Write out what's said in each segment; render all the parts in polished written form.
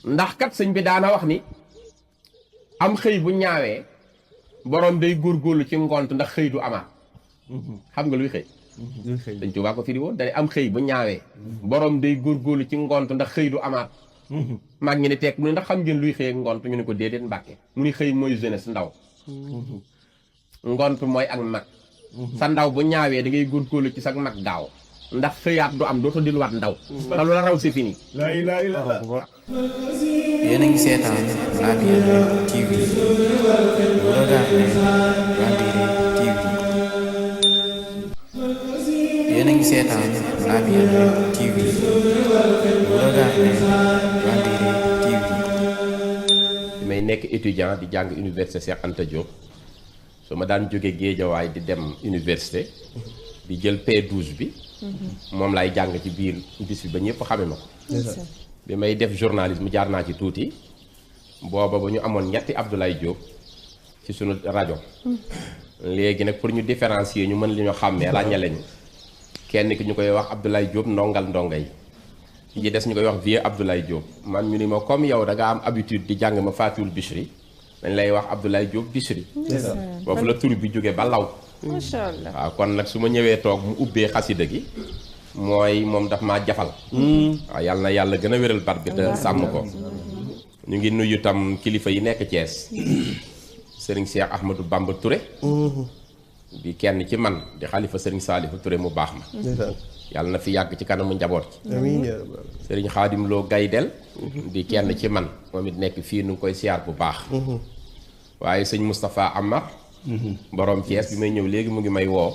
ndax kat sëñ bi daana wax ni am xëy bu ñaawee borom day góorgóorlu ci ngont ndax xëy du amaat xam nga luy xëy dañ Tuubaa ko firi woon dañ am xëy bu ñaawee borom day góorgóorlu ci ngont ndax xëy du amaat mag ñi ne tekk mu ne ndax xam ngeen luy xëy ak ngont ñu ne ko déedéet Mbàkke mu ni xëy mooy jeunesse ndaw ngont mooy ak mag sa ndaw bu ñaawee da ngay góorgóorlu ci sa mag daaw ndax xëyaat du am dootoo dilluwaat ndaw te lu la raw c'est fini. la ilaha illallah. yéen a ngi seetaan Labirin TV vous regardez Labirin TV yéen a ngi seetaan Labirin TV vous regardez Labirin TV. may nekk étudiant di jàng université Cheikh Anta Diop su ma daan jóge Géejawaay di dem université di jël P12 bi moom laay jàng ci biir bis bi ba ñëpp xame ma ko bi may def journalisme jaar naa ci tuuti booba ba ñu amoon ñetti Abdoulaye Diop ci sunu rajo léegi nag pour ñu différencier ñu mën li ñu xàmmee ràññale ñu kenn ki ñu koy wax Abdoulaye Diop ndongal ndonga yi ki ci des ñu koy wax vieux Abdoulaye Diop man ñu ni ma comme yow da nga am habitude di jàng ma Fatul Bichri dañ lay wax Abdoulaye Diop Bichri boobu la tur bi jóge ba law macha allah waaw kon nag su ma ñëwee toog mu ubbee xasida gi mooy moom daf maa jafal waaw yàlla na yàlla gën a wéral bar bi te sàmm ko ñu ngi nuyu tam kilifa yi nekk Thiès Serigne Cheikh Ahmadou Bamba Touré di kenn ci man di xalifa Serigne Salifou Touré mu baax ma yàlla na fi yàgg ci kanamu njaboot ci Serigne Khadim Lo Gaydel di kenn ci man moom it nekk fii nu ngi koy siyaar bu baax waaye sëñ Moustapha Amar borom Thiès bi may ñëw léegi mu ngi may woo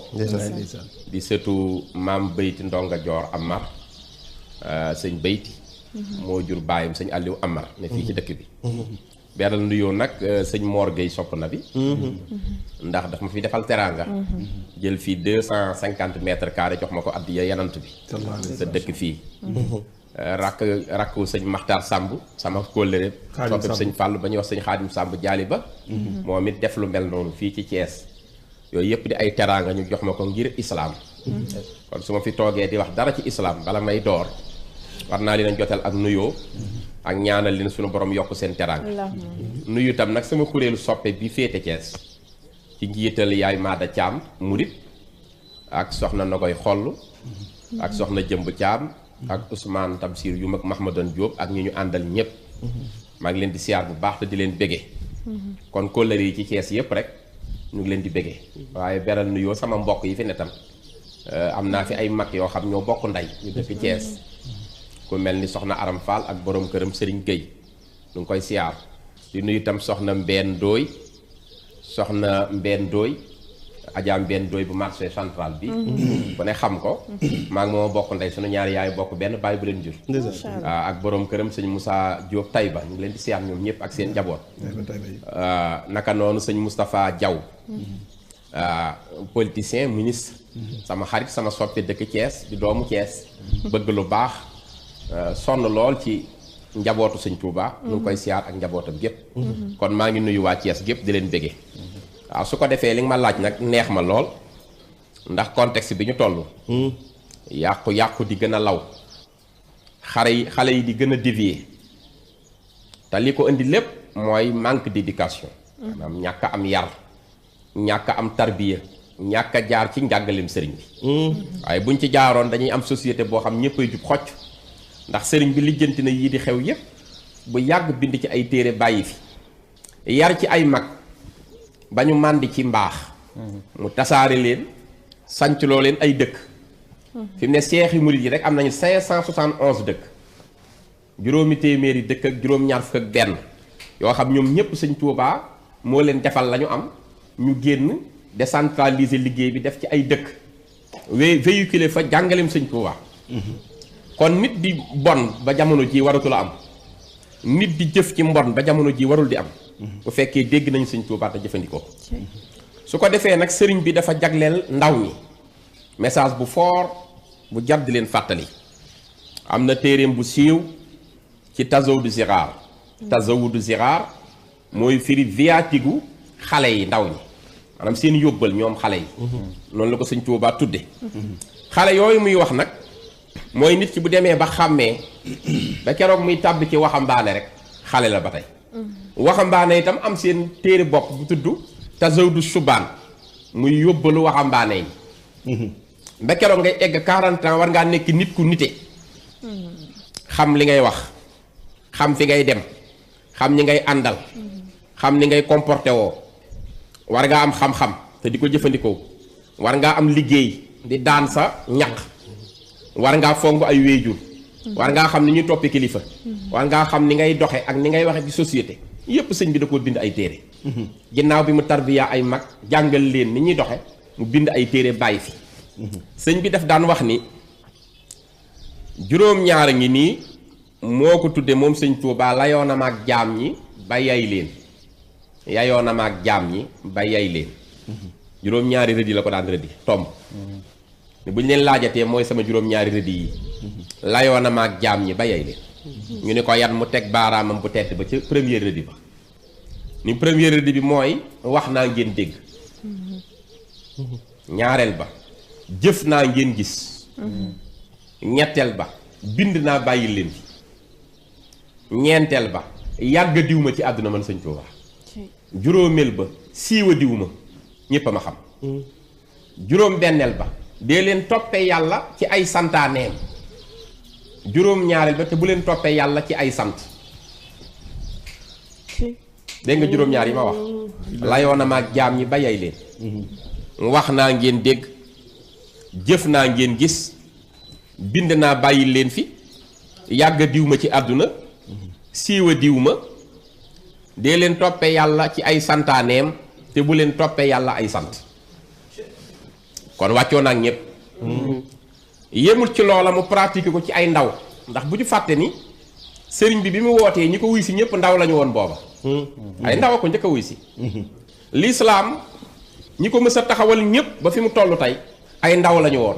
di sëtu maam Beyti Ndonga Joor Amar sëñ Beyti moo jur baayam sëñ Aliou Amar ne fii ci dëkk bi beral nuyoo nag sëñ Mor Gueye sopp na bi ndax daf ma fi defal teraanga jël fii 250 mètres carrés jox ma ko addiya yanant bi sa dëkk fii rakku sëñ Maxtaar Samb sama kóllëre soppeb sëñ Fàllu ba ñuy wax sëñ Xaadim Samb jaali ba moom it def lu mel noonu fii ci Thiès yooyu yëpp di ay teraanga ñu jox ma ko ngir islaam kon su ma fi toogee di wax dara ci islaam bala may door war naa leen jotal ak nuyoo ak ñaanal leen suñu borom yokk seen teraanga nuyu tam nag sama kuréelu soppe bi féete Thiès ci njiital yaay Maada Thiam murit ak soxna Nogoy Xoll ak soxna Jëmb Thiam ak Ousmane Tamsir yu mag Mahmadan Diop ak ñi ñu àndal ñëpp maa ngi leen di siyaar bu baax te di leen bége kon kóllëre yi ci Thiès yëpp rek ñu ngi leen di bége waaye beral nuyoo sama mbokk yi fi ne tam am naa fi ay mag yoo xam ñoo bokk ndey ñu dëkk Thiès ku mel ni soxna Aram Fall ak borom këram Serigne Gueye ñu ngi koy siyaar di nuyu itam soxna Mbène Ndoye soxna Mbène Ndoye Adja Mbène Ndoye bu marché central bi ku ne xam ko maa ngi moo bokk ndey sunu ñaari yaay bokk benn baay bu leen jur ak borom këram sëñ Moussa Diop Taïba ñu ngi leen di siyaar ñoom ñëpp ak seen njaboot naka noonu sëñ Moustapha Diaw politicien ministre sama xarit sama soppe dëkk Thiès di doomu Thiès bëgg lu baax sonn lool ci njabootu sëñ Touba ñu ngi koy siyaar ak njabootam gépp kon maa ngi nuyu waa Thiès gépp di leen bége waaw su ko defee li nga ma laaj nag neex ma lool ndax contexte bi ñu toll yàqu-yàqu di gën a law xale yi di gën a dévier te li ko indi lépp mooy manque d'éducation maanaam ñàkk am yar ñàkk am tarbiya ñàkk a jaar ci njàngaleem sëriñ bi waaye buñ ci jaaroon dañuy am société boo xam ñëppay jub xocc ndax sëriñ bi lijjanti na yii di xew yépp bu yàgg bind ci ay téere bàyyi fi yar ci ay mag ba ñu màndi ci mbaax mu tasaare leen sancloo leen ay dëkk fi mu ne seexi murit yi rek am nañu 571 dëkk juróomi téeméeri dëkk ak juróom-ñaar fukk ak benn yoo xam ñoom ñëpp sëñ Tuubaa moo leen defal la ñu am ñu génn décentraliser liggéey bi def ci ay dëkk véhiculer fa jàngaleem sëñ Tuubaa kon nit di bon ba jamono ji waratul a am nit di jëf ci mbon ba jamono ji warul di am bu fekkee dégg nañu sëñ Tuubaa te jëfandikoo su ko defee nag sëriñ bi dafa jagleel ndaw ñi message bu fort bu jar di leen fàttali am na téereem bu siiw ci Tazawudu Ziraar Tazawudu Ziraar mooy firi viatigu xale yi ndaw ñi maanaam seen yóbbal ñoom xale yi noonu la ko sëñ Tuubaa tudde xale yooyu muy wax nag mooy nit ki bu demee ba xàmmee ba keroog muy tàbbi ci waxambaane rek xale la ba tey waxambaane itam am seen téere bopp bu tudd Tazawudu Shubaan muy yóbbalu waxambaane yi ba keroog ngay egg 40 ans war ngaa nekk nit ku nite xam li ngay wax xam fi ngay dem xam ñi ngay àndal xam ni ngay comporté woo war ngaa am xam-xam te di ko jëfandikoo war ngaa am liggéey di daan sa ñaq war ngaa fonk ay wéejur war ngaa xam ni ñuy toppee kilifa war ngaa xam ni ngay doxe ak ni ngay waxe ci société yépp sëñ bi da koo bind ay téere ginnaaw bi mu tarbiya ay mag jàngal leen ni ñuy doxe mu bind ay téere bàyyi fi sëñ bi daf daan wax ni juróom-ñaar ngi nii moo ko tudde moom sëñ Tuubaa layoo na ma ak jaam ñi ba yay leen yayoo na ma ak jaam ñi ba yay leen juróom-ñaari rëdd yi la ko daan rëdd tomb bu ñu leen laajatee mooy sama juróom-ñaari rëdd yi layoo na ma ak jaam ñi ba yay leen ñu ne ko yan mu teg baaraamam bu tedd ba ca première rëdd ba ni première rëdd bi mooy wax naa ngeen dégg ñaareel ba jëf naa ngeen gis ñetteel ba bind naa bàyyi leen fi ñeenteel ba yàgg diw ma ci àdduna man sëñ Tuubaa juróomeel ba siiwa diw ma ñépp a ma xam juróom benneel ba dee leen toppee yàlla ci ay santaaneem juróom ñaareel ba te bu leen toppee yàlla ci ay sant dégg nga juróom ñaar yi ma wax layoo na ma ak jaam ñi ba yay leen wax naa ngeen dégg jëf naa ngeen gis bind naa bàyyi leen fi yàgg diw ma ci àdduna siiwa diw ma dee leen toppee yàlla ci ay santaaneem te bu leen toppee yàlla ay sant kon wàccoo naa ak ñépp yemul ci loola mu pratiquer ko ci ay ndaw ndax bu ñu fàtte ni sëriñ bi mu wootee ñi ko wuy si ñëpp ndaw lañu woon booba ay ndaw a ko njëkk a wuy si lislaam ñi ko mës a taxawal ñëpp ba fi mu toll tey ay ndaw lañu woon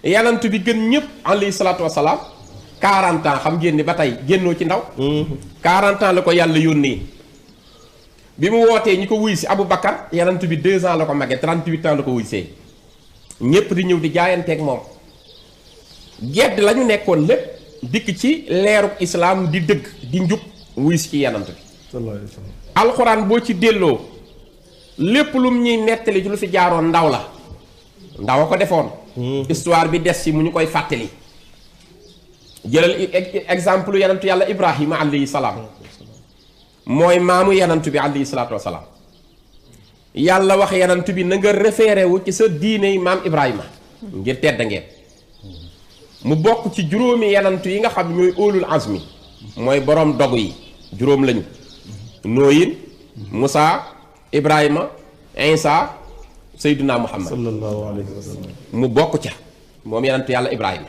yanant bi gën ñëpp alayhi salaatu wasalaam 40 ans xam ngeen ni ba tey génnoo ci ndaw 40 ans la ko yàlla yónnee bi mu wootee ñi ko wuy si Abu Bakar yanant bi 2 ans la ko magee 38 ans la ko wuy see ñépp di ñëw di jaayanteeg moom gedd la ñu nekkoon lépp dikk ci leeruk islaam di dëgg di njub wuy si ci yanant bi alxuraan boo ci delloo lépp lum ñuy nettali ci lu fi jaaroon ndaw la ndaw a ko defoon histoire bi des ci mu ñu koy fàttali jëlal exemple yanantu yàlla Ibrahima alayhi salaam mooy maamu yanantu bi alayhi salaatu wasalaam yàlla wax yanantu bi na nga référé wu ci sa diine maam Ibrahima ngir tedd ngeen mu bokk ci juróomi yanantu yi nga xam ñooy óolul azmi mooy borom dogu yi juróom lañu nooyin Musaa Ibrahima Isa Seydina Muhammad sallallahu alayhi wa sallam mu bokk ca moom yanantu yàlla Ibrahima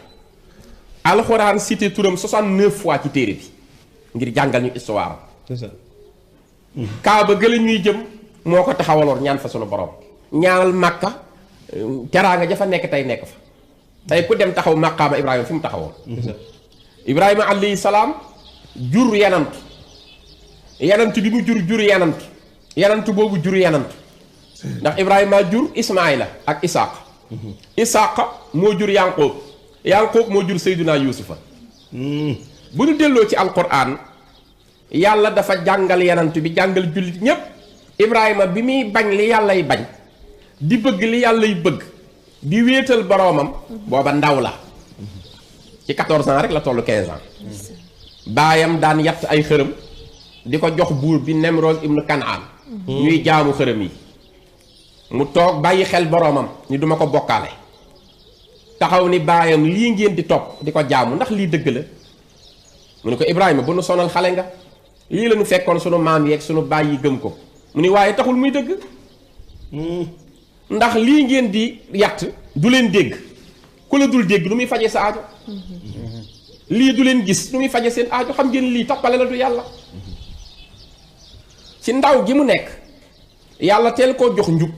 alxuraan cité turam 69 fois ci téere bi ngir jàngal ñu histoire kaaba gëla ñuy jëm moo ko taxawaloon ñaan fa sunu borom ñaanal Makka teraanga jafa nekk tey nekk fa tey ku dem taxaw maqaama Ibrahima fi mu taxawoon Ibrahima alayhi salaam jur yanant bi mu jur yanant boobu jur yanant ndax Ibrahima jur Ismaayla ak Isaaq moo jur Yanqoob moo jur Seydina Yuusufa bu ñu delloo ci alquran yàlla dafa jàngal yanant bi jàngal jullit ñépp Ibrahima bi muy bañ li yàllay bañ di bëgg li yàllay bëgg di wéetal boroomam booba ndaw la ci 14 ans rek la tollu 15 ans baayam daan yatt ay xërëm di ko jox buur bi Nemroos ibnu Kanaan ñuy jaamu xërëm yi mu toog bàyyi xel boroomam ni duma ko bokkaale taxaw ni baayam lii ngeen di topp di ko jaamu ndax lii dëgg la mu ne ko Ibrahima bu nu sonal xale nga lii la ñu fekkoon sunu maam yeeg sunu baay yi gëm ko mu ni waaye taxul muy dëgg ndax lii ngeen di yatt du leen dégg ku la dul dégg lu muy faje sa aajo lii du leen gis lu muy faje seen aajo xam ngeen lii toppale la du yàlla ci ndaw gi mu nekk yàlla teel koo jox njub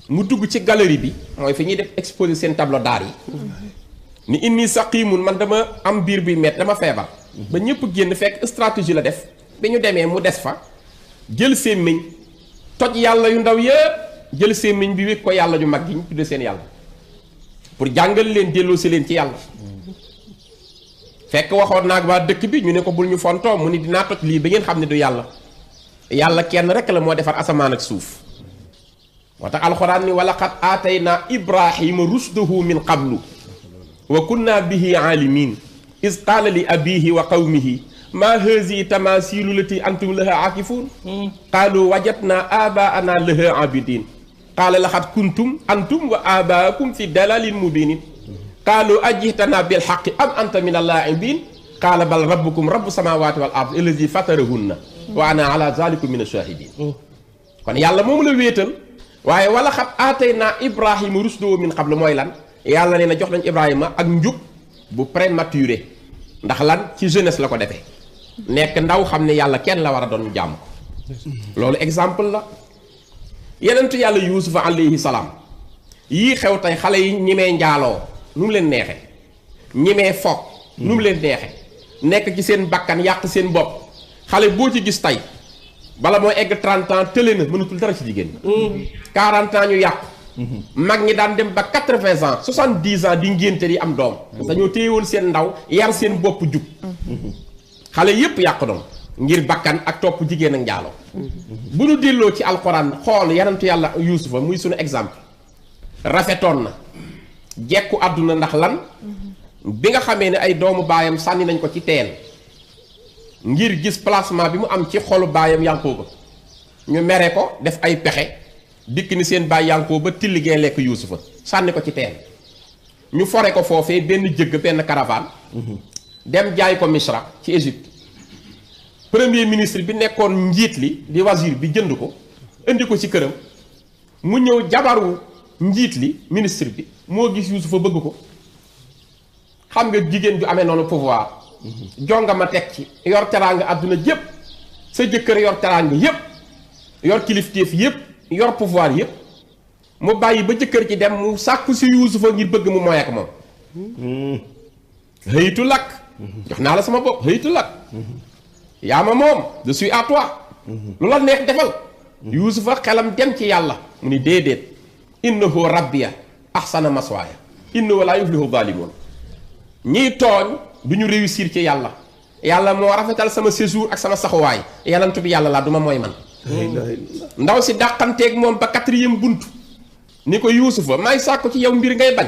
mu dugg ci galerie bi mooy fi ñuy def exposé seen tableau d'art yi ni inni saqiimun man dama am biir bi met dama feebar ba ñëpp génn fekk stratégie la def bi ñu demee mu des fa jël sémmiñ toj yàlla yu ndaw yëpp jël sémmiñ bi wékk ko yàlla ju mag gi ñu tudde seen yàlla pour jàngal leen delloo si leen ci yàlla fekk waxoon naag waa dëkk bi ñu ne ko bul ñu fontoo mu ni dinaa toj lii ba ngeen xam ne du yàlla yàlla kenn rek la moo defar asamaan ak suuf moo tax alxuraan ni walaqad aataynaa ibrahima rushdahu min qablu wa kunna bihi aalimin is qaala li abihi wa qawmihi maa hazihi tamaasilu lati antum laha aakifuun qaalu wajadna abaana laha abidin qaala laqad kuntum antum wa abaakum fi dalalin mubinin qaalu ajitana bil haqqi am anta min allaa'ibin qaala bal rabbukum rabbu samawati wal ard allazi fatarahunna wa ana ala zalikum min ash-shahidin kon yàlla moom la wéetal waaye wala xat aataynaa ibrahima rushdahu min qablu mooy lan yàlla nee na jox nañ ibrahima ak njub bu prématuré ndax lan ci jeunesse la ko defee nekk ndaw xam ne yàlla kenn la war a doon jàmm ko loolu exemple la yenentu yàlla yuusufa alayhi salaam yii xew tey xale yi ñimee njaaloo nu mu leen neexe ñimee foog nu mu leen neexe nekk ci seen bakkan yàq seen bopp xale boo ci gis tey bala moo egg 30 ans tële na mënatul dara ci jigéen ñi 40 ans ñu yàqu mag ñi daan dem ba 80 ans 70 ans di ngénte di am doom dañoo téye woon seen ndaw yar seen bopp jub xale yépp yàqu doom ngir bakkan ak topp jigéen ak njaaloo bu ñu delloo ci alxuraan xool yanantu yàlla yuusufa muy sunu exemple rafetoon na jekku àdduna ndax lan bi nga xamee ne ay doomu baayam sànni nañ ko ci teen ngir gis placement bi mu am ci xolu baayam Yankooba ñu mere ko def ay pexe dikk ni seen baay Yankooba tilligee lekk yuusufa sànni ko ci teen ñu fore ko foofee benn jëgg benn caravane dem jaay ko Misra ci Égypte premier ministre bi nekkoon njiit li di wazir bi jënd ko indi ko ci këram mu ñëw jabaru njiit li ministre bi moo gis yuusufa bëgg ko xam nga jigéen ju amee noonu pouvoir jonga ma teg ci yor teraanga àdduna jépp sa jëkkër yor teraanga yépp yor kilifteef yépp yor pouvoir yépp mu bàyyi ba jëkkër ci dem mu sàkku si yuusufa ngir bëgg mu mooy ak moom xëyitu lakk jox naa la sama bopp xëyitu lakk yaa ma moom je suis à toi lu la neex defal yuusufa xelam dem ci yàlla mu ni déedéet innahu rabbiya ahsana maswaaya innahu laa yuflihu zaalimoon ñiy tooñ du ñu réussir ci yàlla yàlla moo rafetal sama séjour ak sama saxuwaay yanantu bi yàlla laa duma mooy man ndaw si dàqanteeg moom ba 4e bunt ni ko yuusufa maay sàkku ci yow mbir ngay bañ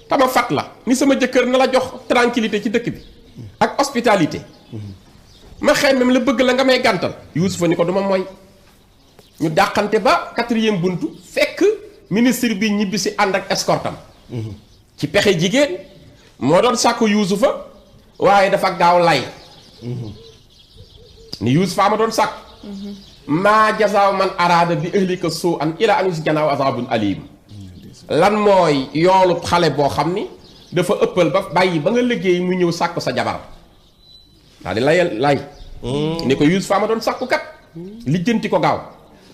tama fat la ni sama jëkkër na la jox tranquillité ci dëkk bi ak hospitalité ma xëy même la bëgg la nga may gàntal yuusufa ni ko duma mooy ñu dàqante ba 4e buntu fekk ministre bi ñibbi si ànd ak escortam ci pexe jigéen moo doon sàkku yuusufa waaye dafa gaaw lay ni yuusufa ma doon sàkk maa jazaaw man araada bi ahlika suu an ila an yusjanaa azabun alim lan mooy yoolu xale boo xam ni dafa ëppal ba bàyyi ba nga liggéey mu ñëw sàkku sa jabar daal di lay ni ko yuusufa ma doon sàkku kat lijjanti ko gaaw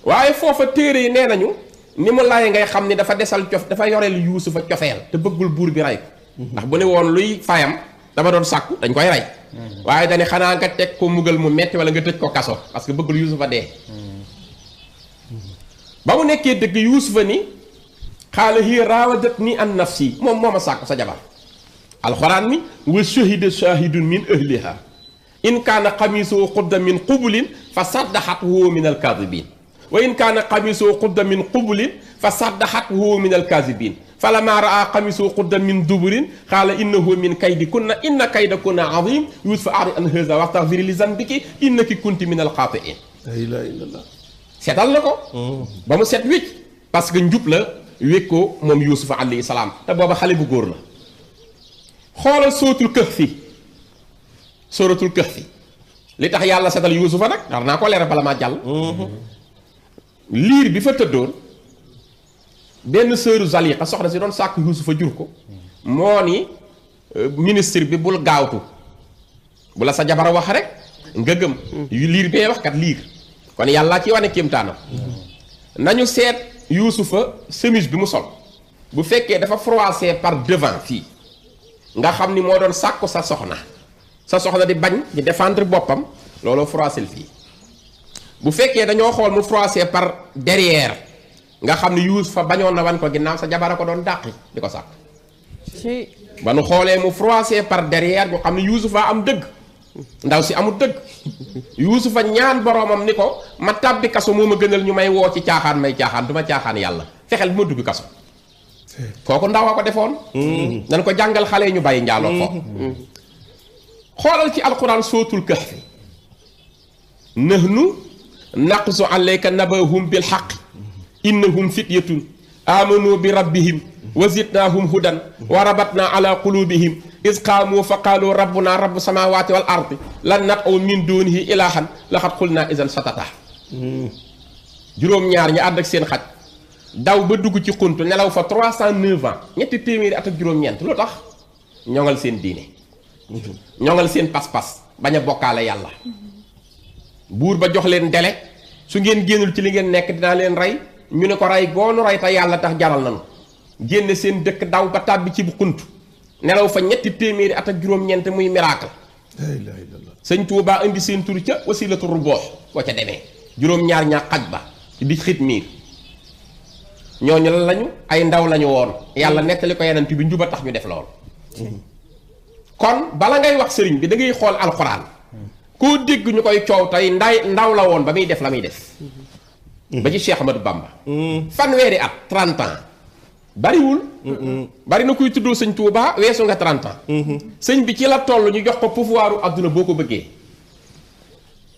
waaye foofa téere yi nee nañu ni mu lay ngay xam ni dafa desal dafa yoreel yuusufa cofeel te bëggul buur bi rey ko ndax bu ne woon luy fayam dama doon sàkku dañ koy rey waaye dane xanaa nga teg ko mugal mu metti wala nga tëj ko kaso parce que bëggul yuusufa dee ba mu nekkee dëgg yuusufa ni xaala hiya raawadatni an nafsi moom moo ma sàkku sa jabar alxuraan ni wa shahida shahidun min ahliha in kaana xamiisuhu qudda min qubulin fa saddaxat huwa min alkaadibin wa in kaana xamiisuhu qudda min qubulin fa saddaxat huwa min alkaadibin falammaa raa xamiisuhu qudda min duburin qaala innahu min kaydikunna inna kaydakunna azim yuusufa a'rid an haazaa wastaghfiri li zanbiki innaki kunti min alxaatiin. la ilaaha illallaah. seetal na ko. ba mu set wécc parce que njub la wékkoo moom yuusufa alayhi salaam te booba xale bu góor la. xoolal sóoratul kahfi li tax yàlla seetal yuusufa nag war naa ko leeral bala maa jàll. liir bi fa tëddoon. benn sëru Zaliqa soxna si doon sàkk yuusufa jur ko moo ni ministre bi bul gaawtu bu la sa jabar wax rek nga gëm liir bee wax kat liir kon yàlla ci wane kéemtaanam nañu seet yuusufa chemise bi mu sol bu fekkee dafa froissé par devant fii nga xam ni moo doon sàkku sa soxna di bañ di défendre boppam looloo froissé fii bu fekkee dañoo xool mu froissé par derrière nga xam ne yuusufa bañoon na wan ko ginnaaw sa jabara ko doon dàqi di ko sàkk ba nu xoolee mu froissé par derrière ñu xam ne Yuusufa am dëgg ndaw si amul dëgg Yuusufa ñaan boroomam ni ko ma tàbbi kaso moo ma gënal ñu may woo ci caaxaan may caaxaan du ma caaxaan yàlla fexeel bu ma dugg kaso kooku ndaw a ko defoon dañ ko jàngal xale yi ñu bàyyi njaaloo foofu xoolal ci alquran sootul kahfi nahnu naqsu alayka nabahum bil haqq innahum fityatun amanu bi rabbihim wa zidnahum hudan wa rabatna ala qulubihim iz qaamu fa qaalu rabbuna rabbu samawati wal ardi lan nad'u min dunihi ilahan laqad qulna izan satata juróom-ñaar ñi ànd ak seen xaj daw ba dugg ci xuntu nelaw fa 309 ans ñetti téeméeri at ak juróom-ñeent lu tax ñoŋal seen diine ñoŋal seen pas-pas bañ a bokkaale yàlla buur ba jox leen dele su ngeen génnul ci li ngeen nekk dinaa leen rey ñu ne ko rey goonu rey te yàlla tax jaral nañu génne seen dëkk daw ba tàbbi ci xunt nelaw fa ñetti téeméeri at ak juróom-ñeent muy miracle sëñ Tuubaa indi seen tur ca wasilatu ruboox boo ca demee juróom-ñaar ñaa xaj ba di xit miir ñooñu la lañu ay ndaw lañu woon yàlla nettali ko yeneen bi njuba tax ñu def loolu kon bala ngay wax sëriñ bi da ngay xool alxuraan koo dégg ñu koy coow tey ndaw la woon ba muy def la muy def ba ci Cheikh Ahmadou Bamba fanweeri at 30 ans bariwul bari na kuy tuddoo sëñ Touba weesu nga 30 ans sëñ bi ci la toll ñu jox ko pouvoiru adduna boo ko bëggee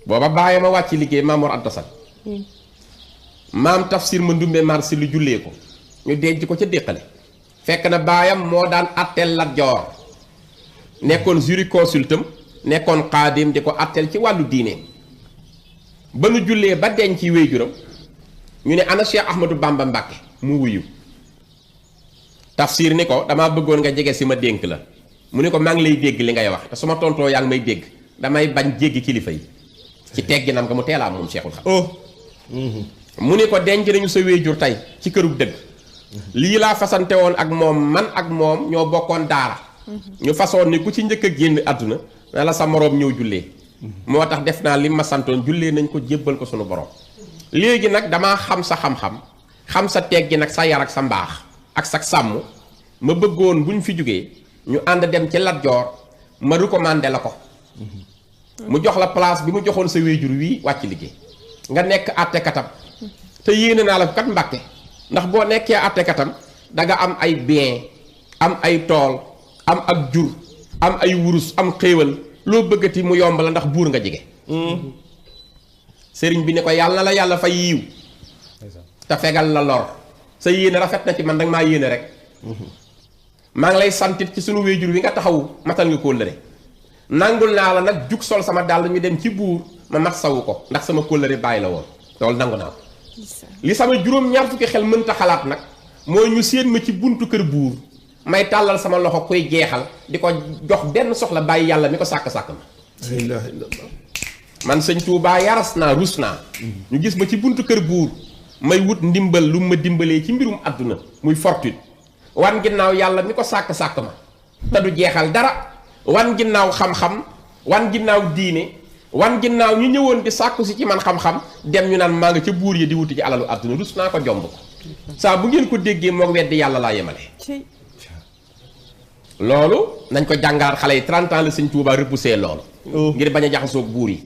booba bàyyi ma wàcc liggéey Maam Mor Anta Sall maam Tafsir ma ndumbe marsi lu jullee ko ñu denc ko ca déqale fekk na baayam moo daan atteel Lat Joor nekkoon jurisconsultam nekkoon xaadim di ko atteel ci wàllu diine ba nu jullee ba denc ci wéyjuram ñu ne ana Cheikh Ahmadou Bamba Mbàkke mu wuyu Tafsir ni ko damaa bëggoon nga jege si ma dénk la mu ne ko maa ngi lay dégg li ngay wax te su ma tontoo yaa ngi may dégg damay bañ jéggi kilifa yi ci tegginam nga mu teelaa moom Cheikhul Khadim mu ne ko denc nañu sa wéyjur tey ci kërug dëgg lii laa fasante woon ak moom man ak moom ñoo bokkoon daara ñu façon ni ku ci njëkk a génn àdduna na la sa moroom ñëw jullee moo tax def naa li ma santoon jullee nañ ko jébbal ko sunu borom léegi nag damaa xam sa xam-xam xam sa teggi nag sa yar ak sa mbaax ak sa sàmm ma bëggoon bu ñu fi jógee ñu ànd dem ci Lat Joor ma recommandé la ko mu jox la place bi mu joxoon sa wéyjur wii wàcc liggéey nga nekk àttekatam te yéene naa la kat Mbàkke ndax boo nekkee àttekatam da nga am ay bien am ay tool am ak jur am ay wurus am xéewal loo bëggati mu yomb la ndax buur nga jege sëriñ bi ne ko yàlla na la yàlla fay yiiw te fegal la lor sa yéene rafet na ci man danga maa yéene rek maa ngi lay santit ci sunu wéyjur wi nga taxawu matal nga kóllëre nangul naa la nag jug sol sama dàll ñu dem ci buur ma mat sawu ko ndax sama kóllëre bàyyi la woon loolu nangu naa ko li sama juróom-ñaar fukki xel mënta xalaat nag mooy ñu séen ma ci buntu kër buur may tàllal sama loxo koy jeexal di ko jox benn soxla bàyyi yàlla mi ko sàkk-sàkk ma la ilaha illallah man sëñ Tuubaa yaras naa rus naa ñu gis ma ci buntu kër buur may wut ndimbal lu ma dimbalee ci mbirum àdduna muy fortune wan ginnaaw yàlla mi ko sàkk-sàkk ma te du jeexal dara wan ginnaaw xam-xam wan ginnaaw diine wan ginnaaw ñu ñëwoon di sàkku si ci man xam-xam dem ñu naan maa nga ca buur yi di wuti ci alalu àdduna rus naa ko jomb ko saa bu ngeen ko déggee moo weddi yàlla laa yemale loolu nañ ko jàngalaat xale yi 30 ans la sëñ Tuubaa repoussé loolu ngir bañ a jaxasoog buur yi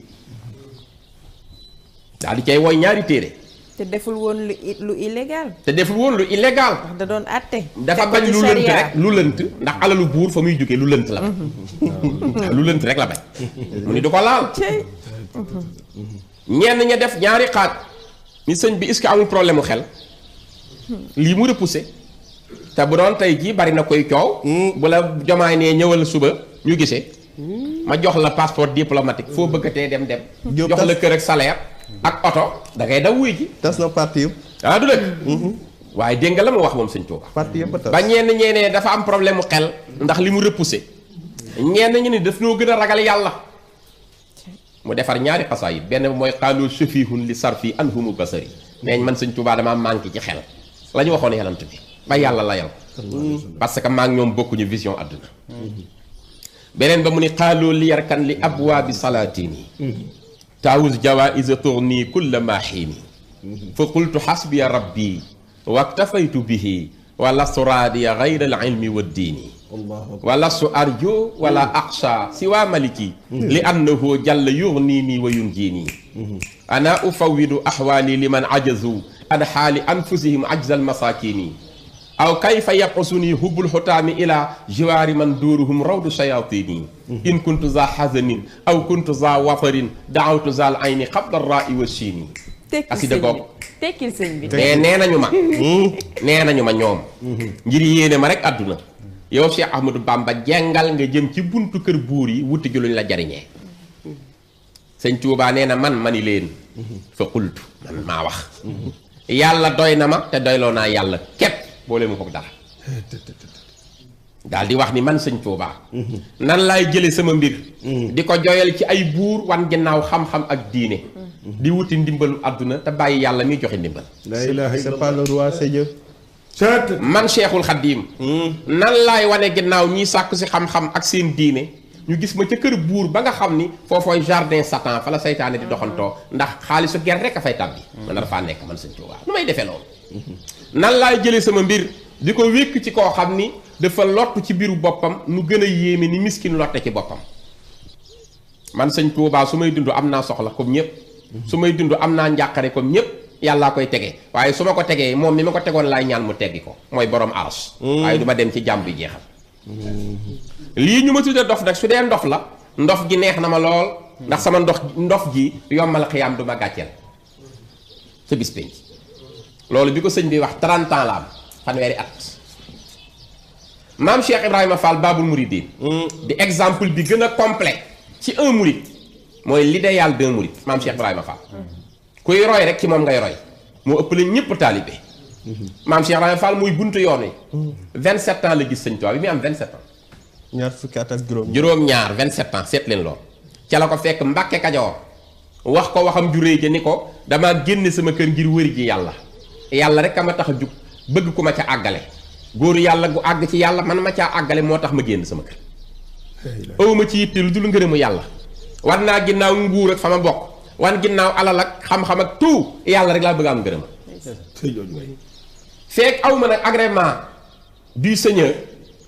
daal di cay woy ñaari téere te deful woon lu illégal te deful woon lu illégal ndax da doon àtte dafa bañ lu lënt rek lu lënt ndax alalu buur fa muy jógee lu lënt la bañ lu lënt rek la bañ mu ni du ko laal ñenn ña def ñaari xaaj ni sëñ bi est-ce que amul problème mu xel lii mu repoussé te bu doon tey jii bari na koy coow bu la jomaay nee ñëwal suba ñu gisee ma jox la passeport diplomatique foo bëggatee dem jox la kër ak salaire ak oto da ngay daw wuy ji tas na parti yëpp ah du dëgg waaye dégg nga la mu wax moom sëñ Tuuba parti yëpp tas ba ñeneen dafa am problème mu xel ndax li mu repoussé ñenn ñi ni daf noo gën a ragal yàlla mu defar ñaari xasaay benn mooy xaaloo safihun li sarfi anhumu basari neeñ man sëñ Tuuba damaa manqué ci xel la ñu waxoon yalant bi ba yàlla layal parce que maa ngi ñoom bokkuñu vision àdduna beneen ba mu ni xaaloo li yarkan li abwaabi salaatini taawus jawaïsa tourni kulla ma xiini fa qultu xasbiya rabbi waktafaytu bihi wa lastu raadiya gayra al ilmi wa diini wala su arjo wala aqsha si waa maliki li annahu jalla yughnini wa yunjini ana ufawwidu ahwali liman ajazu an xaali anfusihim ajzal masakini aw kayfa yaqusuni hubbul xutaami ila jiwaari man duuruhum rawdu shayatini in kuntu za hazanin aw kuntu za wafarin daawtu zal ayni qabla rai wa chini asida goog tekkil sëñ bi mais nee nañu ma ñoom ngir yéene ma rek àdduna yow Cheikh Ahmadou Bamba jengal nga jëm ci buntu kër buur yi wuti ji luñ la jariñee sëñ Tuubaa nee na man mani leen fa qultu man maa wax yàlla doy na ma te doyloo naa yàlla képp boole mu ko dara daal di wax ni man sëñ Tuubaa nan laay jële sama mbir di ko joyal ci ay buur wan ginnaaw xam-xam ak diine di wuti ndimbalu àdduna te bàyyi yàlla muy joxe ndimbal la ilaha c'est pas le roi c'est Dieu man Cheikhul Khadim nan laay wane ginnaaw ñiy sàkku si xam-xam ak seen diine ñu gis ma ca kër buur ba nga xam ni foofooy jardin Satan fa la saytaane di doxantoo ndax xaalisu ger rek a fay tàbbi man dafaa nekk man sëñ Tuubaa nu may defee loolu nan laay jëlee sama mbir di ko wékk ci koo xam ni dafa lott ci biiru boppam nu gën a yéeme ni miskin lotte ci boppam man sëñ Tuubaa su may dund am naa soxla comme ñëpp su may dund am naa njàqare comme ñëpp yàllaa koy tege waaye su ma ko tegee moom mi ma ko tegoon laay ñaan mu teggi ko mooy borom aras waaye du ma dem ci jàmm bi jeexal lii ñu ma tuddee dof nag su dee ndof la ndof gi neex na ma lool ndax sama ndof gi yombal xiyaam du ma gàcceel sa bis penc loolu bi ko sëñ bi wax 30 ans la am fanweeri at maam Cheikh Ibrahima Fall Babul Mouridine di exemple bi gën a complet ci un mouride mooy l'idéal d'un mouride maam Cheikh Ibrahima Fall kuy roy rek ci moom ngay roy moo ëpp la ñëpp taalibe maam Cheikh Ibrahima Fall muy buntu yoon wi 27 ans la gis sëñ Tuubaa bi muy am 27 ans ñaar fukki at ak juróom-ñaar 27 ans seet leen lool ca la ko fekk Mbàkke Kajoor wax ko waxam ju réy ja ni ko dama génne sama kër ngir wëri ji yàlla rek a ma tax a jug bëgg ku ma ca àggale góoru yàlla gu àgg ci yàlla man ma caa àggale moo tax ma génn sama kër awma ci yitte lu dul ngërëmu yàlla wan naa ginnaaw nguur ak fa ma bokk wan ginnaaw alal ak xam-xam ak tout yàlla rek laa bëgg am ngërëm fekk awma nag agrément du Seigneur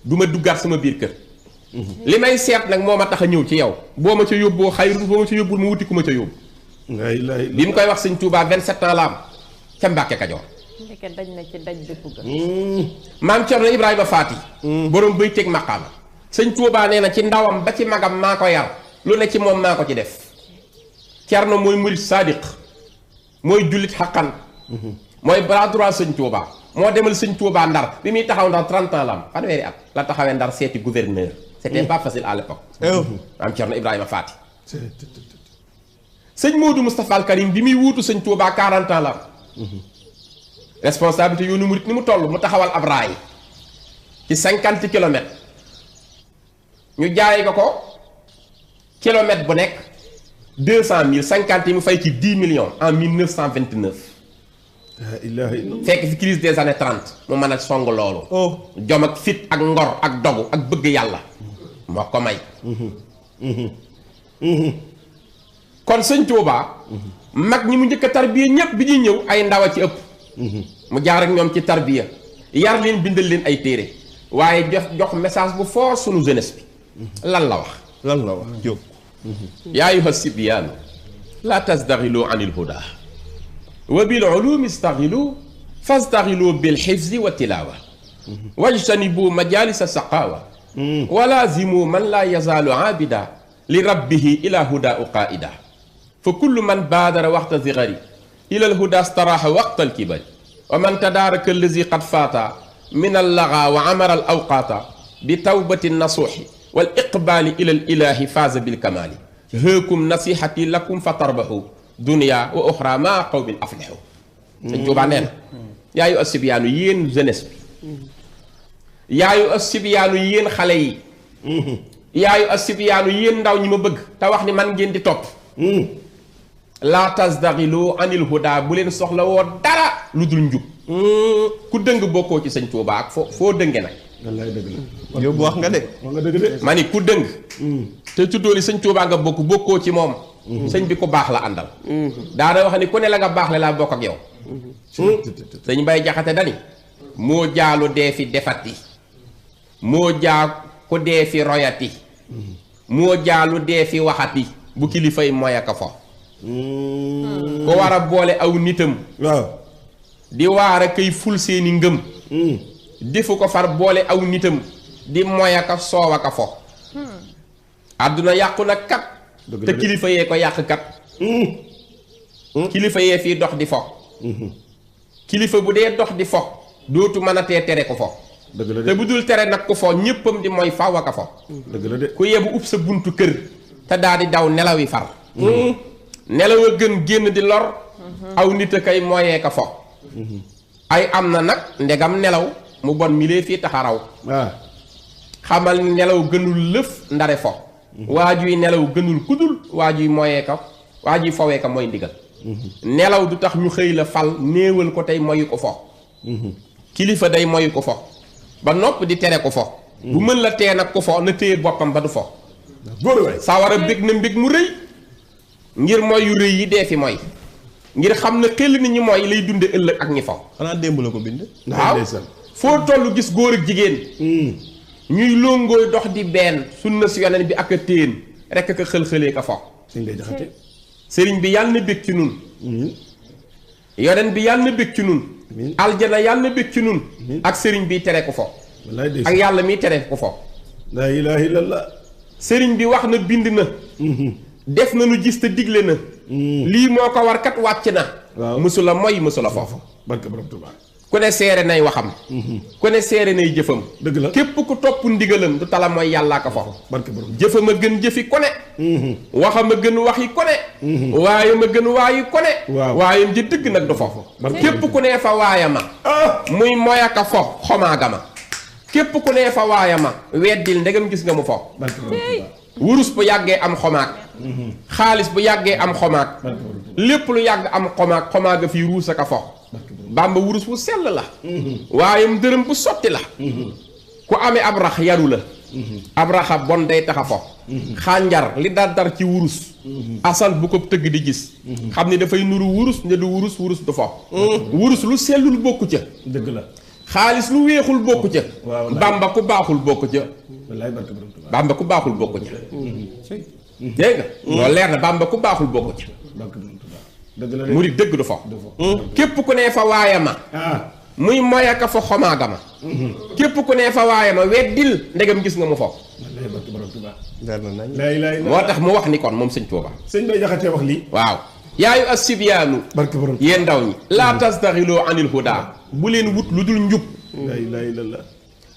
du ma duggaat sama biir kër li may seet nag moo ma tax a ñëw ci yow boo ma ca yóbboo xayrun boo ma ca yóbbul ma wuti ku ma ca yóbbu bi mu koy wax sëñ Tuubaa 27 ans la am ca Mbàkke Kajoor ndeke daj na ci daj dëpp ga maam Cerno Ibrahima Faati borom bay teg maqaama sëñ Tuubaa nee na ci ndawam ba ci magam maa ko yar lu ne ci moom maa ko ci def Cerno mooy murit sadiq mooy jullit xaqan mooy bras droit sëñ Tuubaa moo demal sëñ Tuubaa Ndar bi muy taxaw Ndar 30 ans la am fanweeri at la taxawee Ndar seeti gouverneur c'était pas facile à l'époque maam Cerno Ibrahima Faati sëñ Modou Moustapha Al Karim bi muy wuutu sëñ Tuubaa 40 ans la am responsabilité yoonu murit ni mu toll mu taxawal ab raay ci 50 kilomètres ñu jaay ko kilomètre bu nekk 200 000 50 yi mu fay ci 10 millions en 1929 fekk fi crise des années 30 mu mën a song loolu jom ak fit ak ngor ak dogu ak bëgg yàlla moo ko may kon sëñ Tuubaa mag ñi mu njëkk a tarbiya ñépp bi ñuy ñëw ay ndaw a ci ëpp mu jaar ak ñoom ci tarbiya yar leen bindal leen ay téere waaye jox message bu fort sunu jeunesse bi lan la wax Jóob yaa ayyuha sibyaanu laa tasdaxilu an il huda wa bil ulumi staxilu fastaxilu bil xifzi wa tilaawa wajtanibu majalisa saqaawa wa laazimu man laa yazaalu aabida li rabbihi ila huda u qaida fa kullu man baadara waxta zigari ila alhuda staraaxa waqta alkibari wa man tadaaraka allazi qad faata min allaga wa amara al awqaata bi tawbati nasuuxi wal iqbaali ila al ilaahi faaza bil kamaali hëekum nasihati lakum fa tarbaxu dunia wa oxra maa qawmin aflixu sëñ Tuubaa nee na yaayu asibiyaanu yéen jeunesse bi yaayu asibiyaanu yéen xale yi yaayu asibiyaanu yéen ndaw ñi ma bëgg te wax ni man ngeen di topp laa tasdaxilu anil huda bu leen soxla woo dara lu dul njub ku dëng bokkoo ci sëñ Tuubaa ak foo dënge nag wallaay dëgg la Jóob wax nga de ma ni ku dëng te tuddoo ni sëñ Tuubaa nga bokkoo ci moom sëñ bi ku baax la àndal daana wax ni ku ne la nga baax le laa bokk ak yow sëñ Mbay Jaxate dani moo jaalu dee fi defati moo jaa ku dee fi royati moo jaa lu dee fi waxati bu kilifay moy aka fo ko war a boole aw nitam waaw di waar a kay ful seeni ngëm defu ko far boole aw nitam di moy aka soow aka fo àdduna yàqu na kat te kilifa yee ko yàq kat kilifa yee fii dox di fo kilifa bu dee dox di fo dootu mën a tee tere ko fo te bu dul tere nag ko fo ñéppam di mooy faw aka fo dëgg la de ku yebu ub sa buntu kër te daa di daw nelaw yi far nelaw a gën génn di lor aw nit a kay mooyee ka fo ay am na nag ndegam nelaw mu bon milee fii taxaraw xamal ni nelaw gënul lëf ndare fo waajuy nelaw gënul kudul waajuy mooyee ka waajuy fowee ka mooy ndigal nelaw du tax ñu xëy la fal néewal ko tey moyu ko fo kilifa day moyu ko fo ba nopp di tere ko fo bu mën la tee nag ko fo na téye boppam ba du fo saa war a bég na mbég mu rëy ngir mooy yu rëy yi dee fi mooy ngir xam na xel ni ñi mooy lay dunde ëllëg ak ñi fo xanaa démb la ko bind. waaw foo toll gis góor ak jigéen ñuy lóngooy dox di benn sunna si yonent bi ak a téen rekk ka xël-xëlee ka fo sëriñ bi yàlla na bég ci nun yonent bi yàlla na bég ci nun aljana yàlla na bég ci nun ak sëriñ bi tere ko fo ak yàlla miy tere ko fo laa ilaaha illallah sëriñ bi wax na bind na def na nu gis te digle na lii moo ko war kat wàcc na mësula moy mësula foofu barke borom Tuubaa ku ne seere nay waxam ku ne seere nay jëfam dëgg la képp ku topp ndigalam du tala mooy yàllaa ko foofu barke borom jëfam a gën jëfi ko ne waxam a gën waxi ko ne waayam a gën waayi ko ne waayam ji dëgg nag du foofu képp ku ne fa waayama muy moy aka fo xomaagama képp ku ne fa waayama weddil ndegam gis nga mu fo wurus bu yàggee am xomaag xaalis bu yàggee am xomaag lépp lu yàgg am xomaag xomaaga fii ruus aka fo bàmba wurus bu sell la waayam dërëm bu sotti la ku amee ab rax yaru la ab raxa bon day taxa fo xànjar li dar ci wurus asal bu ko tëgg di gis xam ni dafay nuru wurus ne du wurus wurus du fo wurus lu sellul bokku ca dëgg la xaalis lu weexul bokku ca bàmba ku baaxul bokku ca wallaay barke borom Tuubaa bàmba ku baaxul bokku ca dégg nga loolu leer na bàmba ku baaxul bokku ca barke borom Tuubaa dëgg la murid dëgg du fo képp ku ne fa waayama muy moyaka fa xomaagama képp ku ne fa waayama weddil ndegam gis nga mu fo wallaay barke borom Tuubaa leer na nañ. laa ilaaha illallah moo tax mu wax ni kon moom sëñ Tuuba sëñ Bay Jaxate wax lii waaw yaayu as-sibyaanu barke borom yéen ndaw ñi laa tastaxiloo anil huda bu leen wut lu dul njub laa ilaaha illallah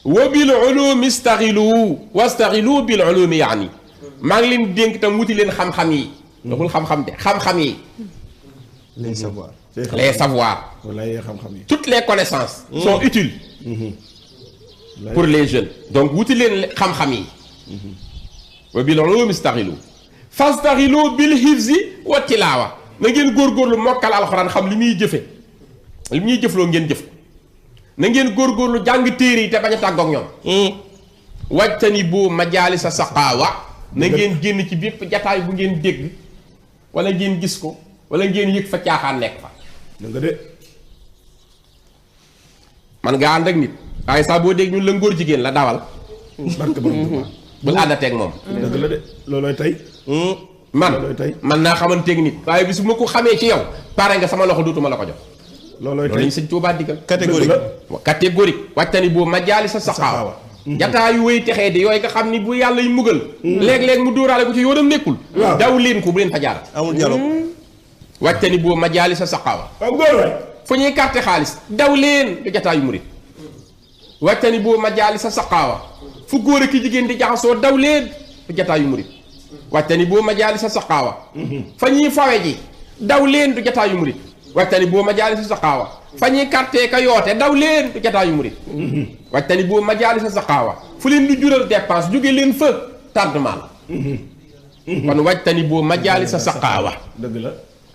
wa bil ulumi istaxilu wastaxilu bil ulumi yaani maa ngi leen dénk tam wuti leen xam-xam yi doxul xam-xam de xam-xam yi les savoirs. les savoirs wallaay xam-xam yi toutes les connaissances sont utiles pour les jeunes donc wuti leen xam-xam yi wa bil ulumi istaxilu fastaxilu bil hifzi wa tilaawa na ngeen góorgóorlu mokkal alxuraan xam li muy jëfe li muy jëfloo ngeen jëf na ngeen góorgóorlu jàng téere yi te bañ a tàggoog ñoom wajtani bu majaalisa saqaawa na ngeen génn ci bépp jataay bu ngeen dégg wala ngeen gis ko wala ngeen yëg fa caaxaan nekk fa da nga de man nga ànd ak nit waaye saa boo dégg ñun la ngóor jigéen la dawal barke borom Tuubaa bul àndateeg moom dëgg la de loolooy tey man naa xamanteeg nit waaye bi su ma ko xamee ci yow pare nga sama loxo dootuma la ko jox loolooy loolu lañ tey sëñ Tuubaa diggal catégorique. wàccani boobu majaali sa saxaawa jataa yu wéy texee di yooyu nga xam ni bu yàlla yu mugal léeg-léeg mu dóoraale ko ci yoonam nekkul daw leen ko bu leen fa jaar amul dialogue. wàccani boobu majaali sa saxaawa waaw góor waay fu ñuy carte xaalis daw leen du jataa yu murit wàccani boobu majaali sa saxaawa fu góor ak ki jigéen di jaxasoo daw leen du jataa yu murit wàccani boobu majaali sa saxaawa fa ñuy fawe ji daw leen du jataa yu murit wàccani boobu majaali sa saxaawa fa ñuy carte ka yoote daw leen du jataa yu murit wàccani boobu majaali sa saxaawa fu leen di jural dépense jóge leen fa tardement la kon wàccani boobu majaali sa saxaawa dëgg la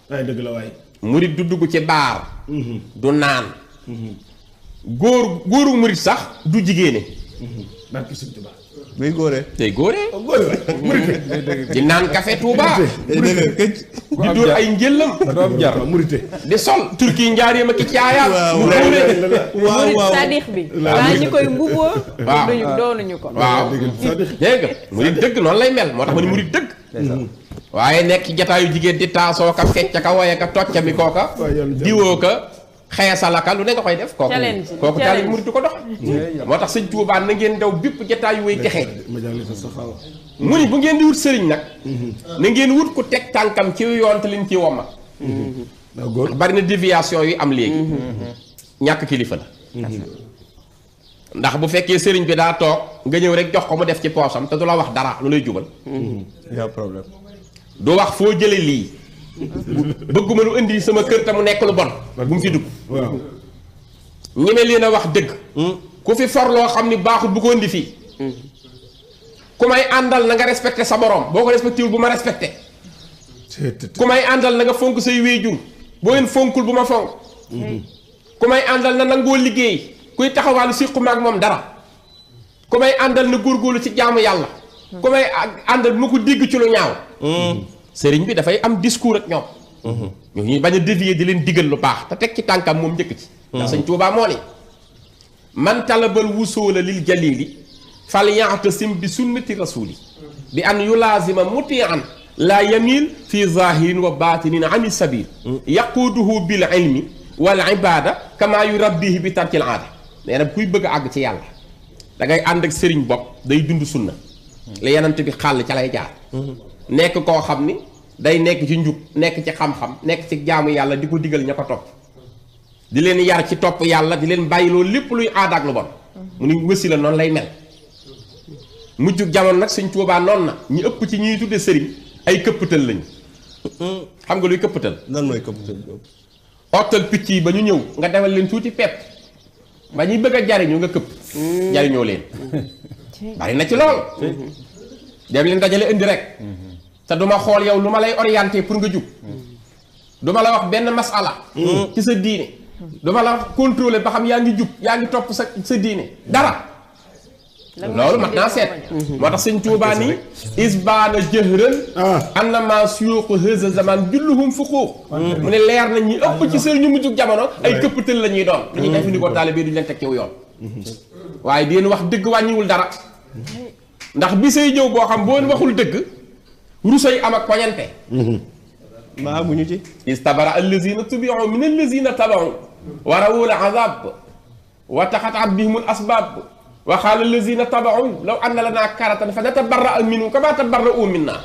waaye dëgg la waay murit du dugg ci baar du naan góoru murit sax du jigéene barke sëñ Tuubaa bay góoree. tey góoree góore waay murite di naan café Touba day dëgër këcc. di dóor ay njëllam doom jar murite di sol turki njaareem ak ci caayaat waaw mu waaw góoree waaw murit waaw. sadix bi waa ñi koy mbuboo waaw. doonuñu ko waaw dégg nga murit dëgg noonu lay mel moo tax ma ni murit dëgg waaye nekk ci jataayu jigéen di taasoo ka fecc ka woye ka tocca mi kooka waaw, yoon jàmm. diwoo ka xeesalaka lu ne nga koy def kooku Challenge. kooku taalibe murit du ko dox moo tax sëñ Tuubaa na ngeen daw bépp jataayu way texee majalisa saxaawa mu ni bu ngeen di wut sëriñ nag na ngeen wut ku teg tànkam ci yoon te leen ci womma ndax góor bari na déviation yu am léegi ñàkk kilifa la ndax bu fekkee sëriñ bi daa toog nga ñëw rek jox ko mu def ci poosam te du la wax dara lu lay jubal yaa problème. du wax foo jële lii bëgguma lu indi sama kër te mu nekk lu bon bu mu fi dugg waaw ñeme leen a wax dëgg ku fi for loo xam ni baaxul bu ko indi fii ku may àndal na nga respecté sa borom boo ko respecté wul bu ma respecté ku may àndal na nga fonk say wéejur boo leen fonkul bu ma fonk ku may àndal na nangoo liggéey kuy taxawaalu siqu maag moom dara ku may àndal na góorgóorlu ci jaamu yàlla ku may àndal bu ma ko dégg ci lu ñaaw sëriñ bi dafay am discours ak ñoom ñu bañ a dévier di leen digal lu baax te teg ci tànkam moom njëkk ci ndax sëñ Tuubaa moo ni man talabal wusoola lil jalili fal ya'tasim bi sunnati rasuli bi an yulaazima mutian laa yamil fi zahirin wa batinin ani sabil yaquuduhu bil ilmi wal ibada kama yurabbihi bi tarkil aada nee na kuy bëgg a àgg ci yàlla da ngay ànd ak sëriñ bopp day dund sunna la yenant bi xàll ca lay jaar nekk koo xam ni day nekk ci njub nekk ci xam-xam nekk ci jaamu yàlla di ko digal ña ko topp di leen yar ci topp yàlla di leen bàyyi loolu lépp luy aada ak lu bon mu ni wësi la noonu lay mel mujjug jamono nag sëñ Tuubaa noonu na ñu ëpp ci ñuy tudde sëriñ ay këppatal lañu xam nga luy këppatal lan mooy këppatal boobu. ottal picc yi ba ñu ñëw nga defal leen tuuti pepp ba ñuy bëgg a jariñu nga këpp jariñoo leen bari na ci lool dem leen dajale indi rek te duma xool yow lu ma lay orienté pour nga jub duma la wax benn masala ci sa diine duma la wax contrôler ba xam yaa ngi jub yaa ngi topp sa diine dara loolu mat naa seet moo tax sëñ Tuubaa ni isbaana jëhran annama suyuqu hëza zaman julluhum fuquuq mu ne leer na ñi ëpp ci sëriñ ñu mujjug jamono ay këpptal la ñuy doon dañuy def ni ko taalibe duñu leen teg ci yoon waaye di leen wax dëgg wàññiwul dara ndax bi say ñëw boo xam boo waxul dëgg rusay am ak poñante maa amuñu ci. istabara allazina tubiu min allazina tabau wa rawul azab wa taxatat bihimul asbab wa qaala allazina tabau law anna lana karatan fa natabarra minhum kama tabarra'u minna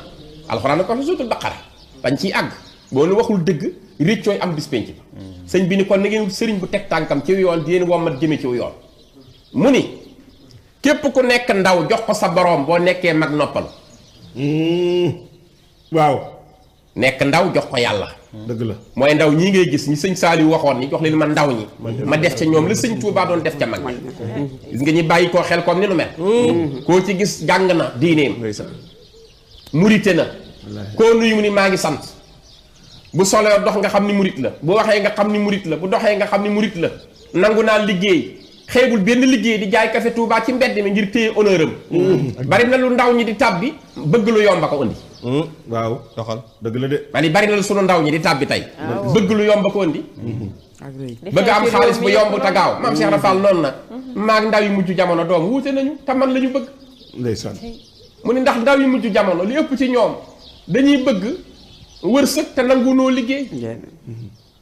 alxuraan ko fi suutul baqara bañ ciy àgg boo nu waxul dëgg réccooy am bis penc ba sëñ bi ni kon na ngeen sëriñ bu teg tànkam ci yoon di leen wommat jëme ci yoon mu ni képp ku nekk ndaw jox ko sa boroom boo nekkee mag noppal waaw nekk ndaw jox ko yàlla dëgg la mooy ndaw ñii ngay gis ñi sëñ Saaliw waxoon ni jox leen ma ndaw ñi ma def ca ñoom la sëñ Tuubaa doon def ca mag ñi gis nga ñi bàyyi koo xel comme ni nu mel koo ci gis jàng na diineem murite na koo nuyu mu ni maa ngi sant bu solee dox nga xam ni murit la bu waxee nga xam ni murit la bu doxee nga xam ni murit la nangu naa liggéey xeebul benn liggéey di jaay café Touba ci mbedd mi ngir téye honneur am bari na lu ndaw ñi di tàbbi bëgg lu yomba ko indi waaw doxal. dëgg la de ma ni bari na lu sunu ndaw ñi di tàbbi tey bëgg lu yomba ko indi bëgg am xaalis bu yomb te gaaw maam Cheikh Rafal noonu na maag ndaw yi mujj jamono doom wuute nañu te man la ñu bëgg ndeysaan mu ni ndax ndaw yi mujj jamono li ëpp ci ñoom dañuy bëgg wërsëg te nangu noo liggéey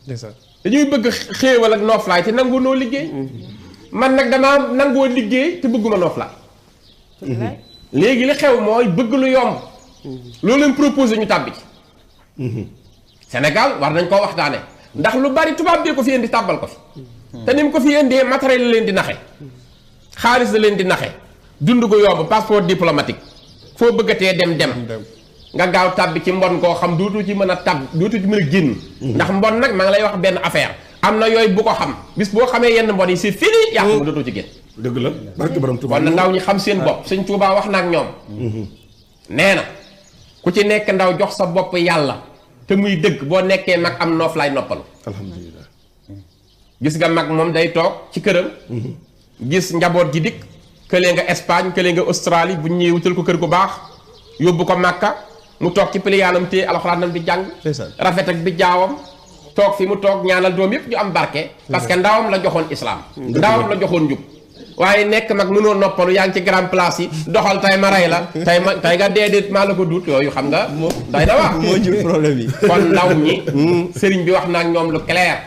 ndeysaan. dañuy bëgg xéewal ak nooflaay te nangu noo liggéey man nag damaa nangoo liggéey te bëgguma nooflaay léegi li xew mooy bëgg lu yomb loolu leen proposé ñu tàbbi ci Sénégal war nañ koo waxtaane ndax lu bari tubaab bee ko fi indi tàbbal ko fi te ni mu ko fi indee matériel la leen di naxe xaalis la leen di naxe dund gu yomb passeport diplomatique foo bëggatee dem nga gaaw tàbbi ci mbon koo xam dootu ci mën a tàbb dootu ci mën a génn ndax mbon nag maa ngi lay wax benn affaire am na yooyu bu ko xam bis boo xamee yenn mbon yi c'est fini yàqu ma dootoo ci génn dëgg la barke borom Tuubaa kon na ndaw ñi xam seen bopp sëñ Tuubaa wax na ak ñoom nee na ku ci nekk ndaw jox sa bopp yàlla te muy dëgg boo nekkee mag am noof laay noppalu alhamdulilah gis nga mag moom day toog ci këram gis njaboot ji dikk këlee nga Espagne këlee nga Australie bu ñëwee wutal ko kër gu baax yóbbu ko Màkka mu toog ci piliyaanam téye alxuraanam di jàng rafet ak bi jaawam toog fi mu toog ñaanal doom yëpp ñu am barke parce que ndawam la joxoon islam ndawam la joxoon njub waaye nekk mag mënoo noppalu yaa ngi ci grand place yi doxal tay ma rey la tay nga déedéet maa la ko duut yooyu xam nga day na wax moo jur problème yi kon ndaw ñi sëriñ bi wax naa ak ñoom lu clair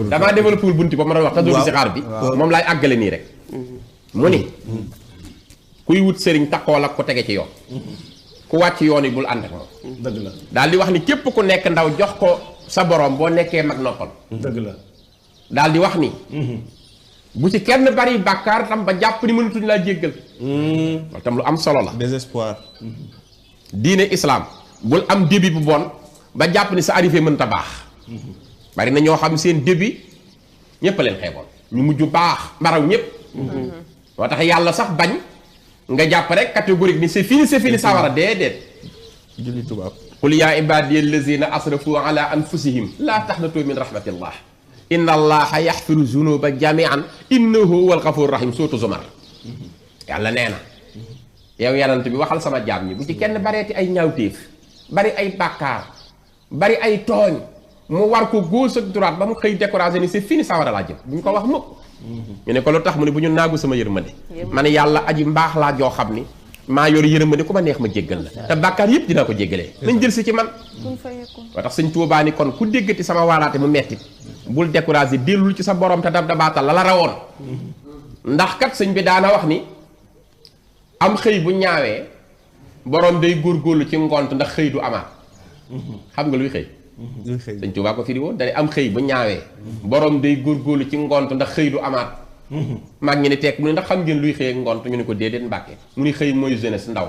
damaa développé wul bunti ba ma doon wax te dugg si xaar bi moom laay àggale nii rek mu ni kuy wut sëriñ takkool ak ko tege ci yoon ku wàcc yoon yi bul ànd ak moom dëgg la daal di wax ni képp ku nekk ndaw jox ko sa borom boo nekkee mag noppal dëgg la daal di wax ni bu ci kenn bari bàkkaar tam ba jàpp ni mënatuñ laa jéggal loolu tam lu am solo la désespoir diine islam bul am début bu bon ba jàpp ni sa arrivé mënta baax bari na ñoo xam seen début ñépp a leen xeeboon ñu mujj baax mbaraw ñépp moo tax yàlla sax bañ nga jàpp rek catégorique ni c'est fini sawara déedéet julli tubaab qul yaa ibadiya allazina asrafu ala anfusihim laa taxnatu min rahmatillah inna allaha yaxfiru zunuba jamian innahu huwal ghafur rahim sootu zumar yàlla nee na yow yanant bi waxal sama jaam ñi bu ci kenn bareeti ay ñaawteef bari ay bàkkaar bari ay tooñ mu war ko gauche ak droite ba mu xëy découragé ni c'est fini sawara laa jëm bu ñu ko wax mukk ñu ne ko lu tax mu ne bu ñu naagu sama yërmande ma ne yàlla aji mbaax laa joo xam ni maa yor yërmande ku ma neex ma jéggal la te bàkkaar yëpp dinaa ko jéggalee nañ jël si ci man waa tax sëñ Tuubaa ni kon ku déggati sama waaraate mu metti bul découragé dellul ci sa borom te dab dabaatal la la rawoon ndax kat sëñ bi daana wax ni am xëy bu ñaawee borom day góorgóorlu ci ngont ndax xëy du amaat xam nga luy xëy sëñ Tuubaa ko firi woon dane am xëy bu ñaawee borom day góorgóorlu ci ngont ndax xëy du amaat mag ñi ni tekk mu ne ndax xam ngeen luy xëy ak ngont ñu ne ko déedéet Mbàkke mu ni xëy mooy jeunesse ndaw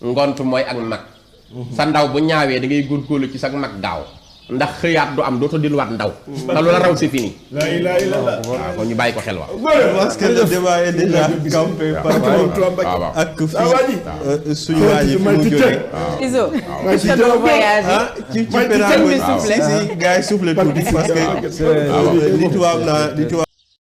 ngont mooy ak mag sa ndaw bu ñaawee da ngay góorgóorlu ci sa mag daaw ndax xëyaat du am dootoo delluwaat ndaw te lu la raw c'est fini la ilaha illallah waaw kon ñu bàyyi ko xel waaw parce que le débat est déjà campé par rapport ak fii suñu waa ji fi mu jógee Izo ci doon voyage ci pédagogie si gars yi soufflé tuuti parce que li tubaab naa li tubaab